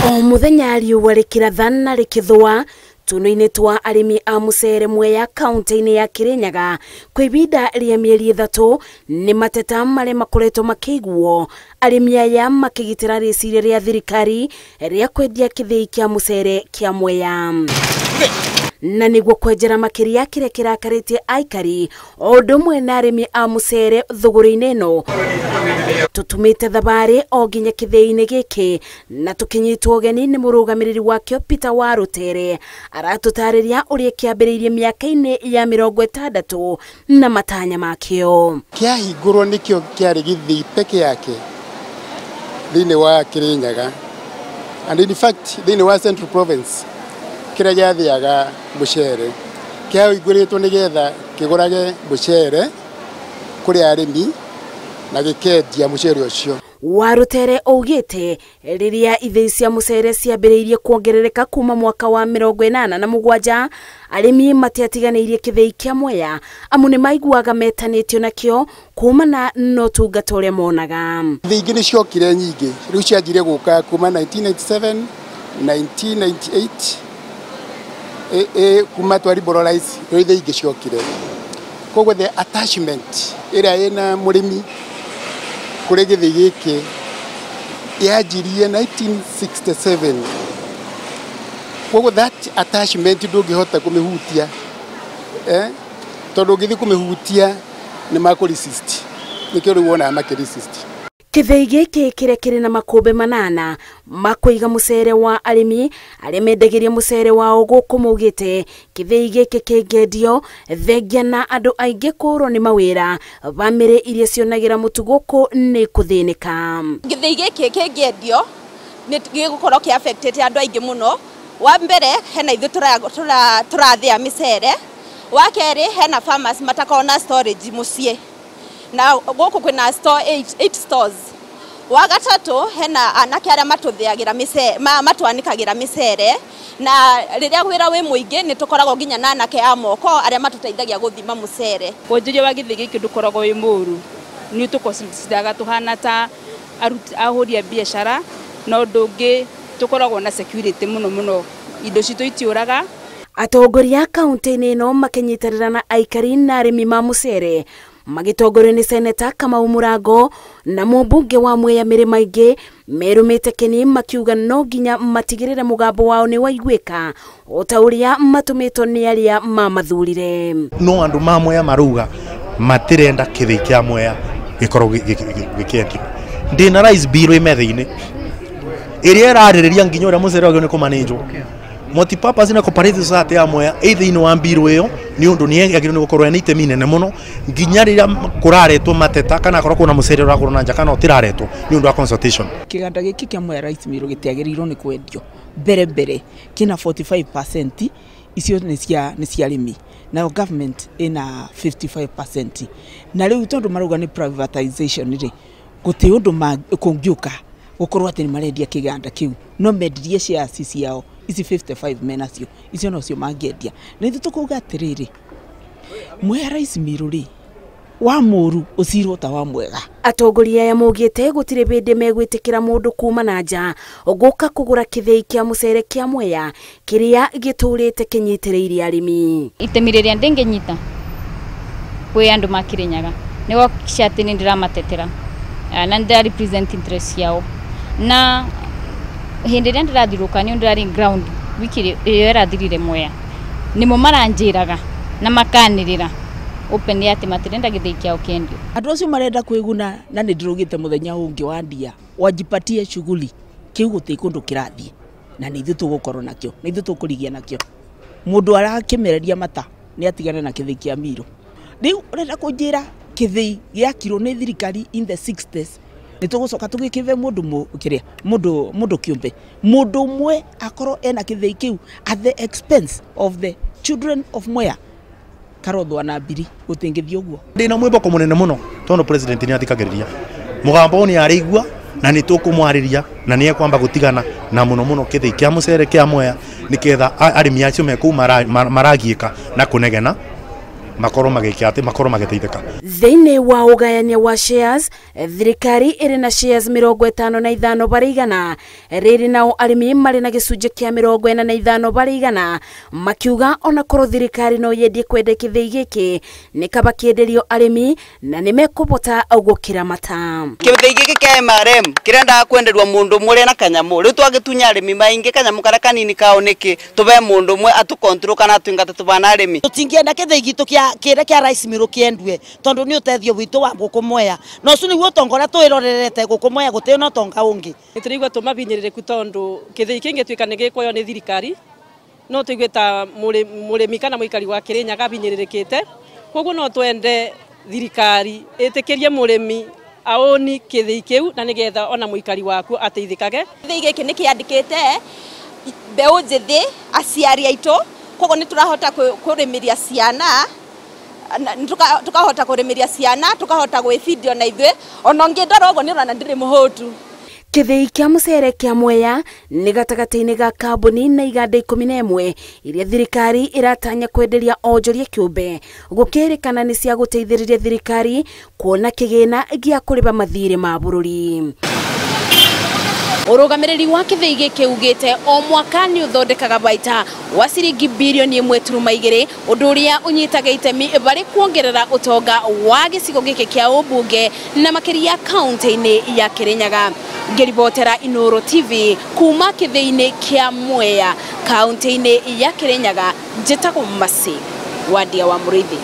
O muthenya riũa rĩkĩratha na rĩkĩthũa tũnũ-inĩ twa arĩmi a mũcere Mwea kaunti-inĩ ya Kirinyaga kwa ibinda rĩa mĩeri 3 nĩ mateta marĩa makoretwo makĩiguo arĩmi aya makĩgitĩra rĩciria rĩa thirikari rĩa kwendia kĩthĩi kĩa mũcere kĩa Mwea. Na nĩguo kwenjera makĩria kĩrĩa kĩrakarĩtie aikari o ũndũ ũmwe na arĩmi a mũcere thũgũrĩ-inĩ ĩno tũtumĩte thabarĩ o nginya kĩthĩi-inĩ gĩkĩ na tũkĩnyitwo ũgeni nĩ mũrũgamĩrĩri wakĩo Peter Warutere aratũtarĩria ũrĩa kĩambĩrĩirie mĩaka-inĩ ya 60 na matanya makĩo. Kĩahingũrwo nĩkĩo kĩarĩ gĩthĩi peke yake thĩinĩ wa Kirinyaga and in fact thĩinĩ wa Central Province kĩrĩa gĩathiaga mũcere kĩahingũrĩtwo nĩgetha kĩgũrage mũcere kũrĩ arĩmi na gĩkendia mũcere ũcio. Warutere augĩte rĩrĩa ithĩi cia mũcere ciambĩrĩirie kuongerereka kuma mwaka wa 87 arĩmi matiatiganĩirie kĩthĩi kĩa Mwea amu nĩ maiguaga metanĩtio nakĩo kumana na ũtungata ũrĩa monaga. Ithĩi ingĩ nĩ ciokire nyingĩ, rĩu cianjirie gũka kuma 1997 1998 kuma twa liberalize rĩu ithĩi ingĩ ciokire. Koguo the attachment ĩrĩa ĩna mũrĩmi kũrĩ gĩthĩi gĩkĩ yanjirie 1967. Koguo that attachment ndũngĩhota kũmĩhutia, tondũ ũngĩthiĩ kũmĩhutia nĩ makũ resist, nĩkĩo rĩu wonaga makĩ resist. Kĩthĩi gĩkĩ kĩrĩa kĩrĩ na makũmbĩ 8 ma kũiga mũcere wa arĩmi arĩa mendagĩria mũcere wao gũkũ maugĩte kĩthĩi gĩkĩ kĩngĩendio thengia na andũ aingĩ kũũrwo nĩ mawĩra bamĩrĩ iria cionagĩra mũtu gũkũ nĩ kũthĩnĩka. Gĩthĩi gĩkĩ kĩngĩendio nĩ gĩgũkorwo kĩ affectĩte andũ aingĩ mũno. Wa mbere hena ithuĩ tũrathĩa mĩcere, wa kerĩ hena farmers matakoragwo na storage mũciĩ na gũkũ kwĩna store 8 stores. Wa gatatũ hena anake arĩa matũthĩagĩra mĩcere, matwanĩkagĩra mĩcere na rĩrĩa wĩra wĩ mũingĩ nĩ tũkoragwo nginya na anake a moko arĩa matũteithagia gũthima mũcere. Wonjoria wa gĩthĩi gĩkĩ ndũkoragwo wĩ mũũru, nĩ tũkociraga tũhana ta ahũri a biacara, na ũndũ ũngĩ tũkoragwo na security mũno mũno, indo citũ itiũraga. Atongoria a kaunti-inĩ ĩno makĩnyitanĩra na aikari na arĩmi ma mũcere magĩtongorio nĩ Seneta Kamau Mũrango na mũmbunge wa Mwea Mĩrĩma Ingĩ merũmĩte kĩni makiuga no nginya matigĩrĩre mũgambo wao nĩ waiguĩka o ta ũrĩa matũmĩtwo nĩ arĩa mamathurire. No andũ ma Mwea marauga matirenda kĩthĩi kĩa Mwea gĩkorwo gĩkĩendio. Ndĩna rice bill ĩ metha-inĩ ĩrĩa ĩrarĩrĩria nginya ũrĩa mũcere wagĩrĩirwo nĩ kũmanĩnjwo. Multipurpose na cooperative society ya Mwea ĩ thĩinĩ wa mbirũ ĩyo nĩ ũndũ nĩ yagĩrĩirwo nĩ gũkorwo ĩna itemi inene mũno nginya rĩrĩa kũraretwo mateta kana akorwo kwĩna mũcere ũragũrwo na nja kana ũtiraretwo nĩ ũndũ wa consultation. Kĩganda gĩkĩ kĩa Mwea Rice Mill gĩtiagĩrĩirwo nĩ kwendio mbere mbere kĩna 45% icio nĩ cia arĩmi nayo government ĩna 55%, na rĩu tondũ marauga nĩ privatization rĩ gũtirĩ ũndũ kũngĩũka gũkorwo atĩ nĩ marendia kĩganda kĩu, no mendirie shares ciao ici 55 menacio icio nocio mangĩendia. Na ithuĩ tũkauga atĩrĩrĩ, Mwea Rice Mill rĩ wa mũũru ũcirwo ta wa mwega. Atongoria aya maugĩte gũtirĩ hĩndĩ megwĩtĩkĩra mũndũ kuma na nja gũka kũgũra kĩthĩi kĩa mũcere kĩa Mwea kĩrĩa gĩtũrĩte kĩnyitĩrĩire arĩmi. Itemi rĩrĩa ndĩngĩnyita kwĩ andũ ma Kirinyaga nĩ gwakisha atĩ nĩ ndĩramatetera na nĩ ndĩra represent interest ciao, na hĩndĩ ĩrĩa ndĩrathiũrũka nĩ ndĩrarĩ ground wiki ĩrĩa ĩrathirire Mwea nĩmo maranjĩraga na makanĩrĩra open atĩ matirenda gĩthĩi kĩao kĩendio. Andũ acio marenda kwĩguna na nĩ ndĩraugĩte mũthenya ũngĩ wa ndia wajipatie shughuli kĩu gũtirĩ kũndũ kĩrathiĩ na nĩ ithuĩ tũgũkorwo nakĩo, nĩ ithuĩ tũkũrigia nakĩo. Mũndũ arakĩmereria mata nĩ atigane na kĩthĩi kĩa Miru. Rĩu ũrenda kũnjĩra kĩthĩi gĩakirwo nĩ thirikari in the 60s nĩ tũgũcoka tũgĩkĩve mũndũ kĩrĩa mũndũ kĩũmbe mũndũ ũmwe akorwo ena kĩthĩi kĩu at the expense of the children of Mwea karothwa na mbiri gũtingĩthiĩ ũguo. Ndĩna mwĩhoko mũnene mũno tondũ president nĩ athikagĩrĩria mũgambo nĩ arĩigua na nĩ tũkũmwarĩria na nĩ ekwamba gũtigana na mũno mũno kĩthĩi kĩa mũcere kĩa Mwea nĩketha arĩmi acio me kũu maragiĩka na kũnegena Makorwo magĩka atĩ makorwo magĩteithĩka. Thĩinĩ wa ũgayania wa shares, thirikari ĩrĩ na shares 55%, rĩrĩ nao arĩmi marĩ na gĩcunjĩ kĩa 45%, makiuga ona korwo thirikari no yendie kwenda kĩthĩi gĩkĩ nĩ kaba kĩenderio arĩmi na nĩ mekũbota gũkĩramata. Kĩthĩi gĩkĩ kĩa MRM kĩrendaga kwenderwa mũndũ ũmwe na kanyamũ rĩu twagĩtunya arĩmi maingĩ kanyamũ karĩa kanini kao nĩkĩ tũbe mũndũ ũmwe atũ kana atũingate tũbana arĩmi. Tũtingĩenda kĩthĩi gitũ kĩa kĩrĩa kĩa rice mill kĩendue tondu ni ũtethio witũ wa gũkũ Mwea na ũcio nĩguo ũtonga ũrĩa twĩrorerete gũkũ Mwea gũtirĩ na ũtonga ũngĩ. Nĩtũraigua tũmabinyĩrĩrĩku tondu kĩthĩi kĩngĩtuĩka nĩ gĩkwoywo nĩ thirikari no tũigue ta mũrĩmi kana mũikari wa Kĩrĩnyaga abinyĩrĩrĩkĩte, koguo no twende thirikari ĩtĩkĩrie mũrĩmi aoni kĩthĩi kĩu na nĩgetha ona mũikari waku ateithĩkage. Kĩthĩi gĩkĩ nĩ kĩandĩkĩte mbeũ njĩthĩ aciari aitũ, koguo nĩ tũrahota kũrĩmĩria ciana, tukahota kũrĩmĩria ciana, tukahota gwĩbindio na ithuĩ ona ũngĩndora ũguo nĩ ũrona ndirĩ mũhũtu. Kĩthĩi kĩa mũcere kĩa Mwea nĩ gatagatĩ-inĩ ga kambuni na iganda 11 iria thirikari ĩratanya kwenderia onjoria kĩũmbe, gũkĩrĩkana nĩ cia gũteithĩrĩria thirikari kuona kĩgĩna gĩa kũrĩba mathirĩ ma bũrũri. Ũrũgamĩrĩri wa kĩthĩi gĩkĩ ugĩte o mwaka nĩ ũthondekaga baita wa ciringi birioni 1.2, ũndũ ũrĩa ũnyitaga itemi barĩ kuongerera ũtonga wa gĩcigo gĩkĩ kĩa ũmbunge na makĩria kaunti-inĩ ya Kĩrĩnyaga. Ngĩribotera Inooro TV kuma kĩthĩi-inĩ kĩa Mwea kaunti-inĩ ya Kĩrĩnyaga, njĩtagwo Mercy Wandia wa Mũrĩithi.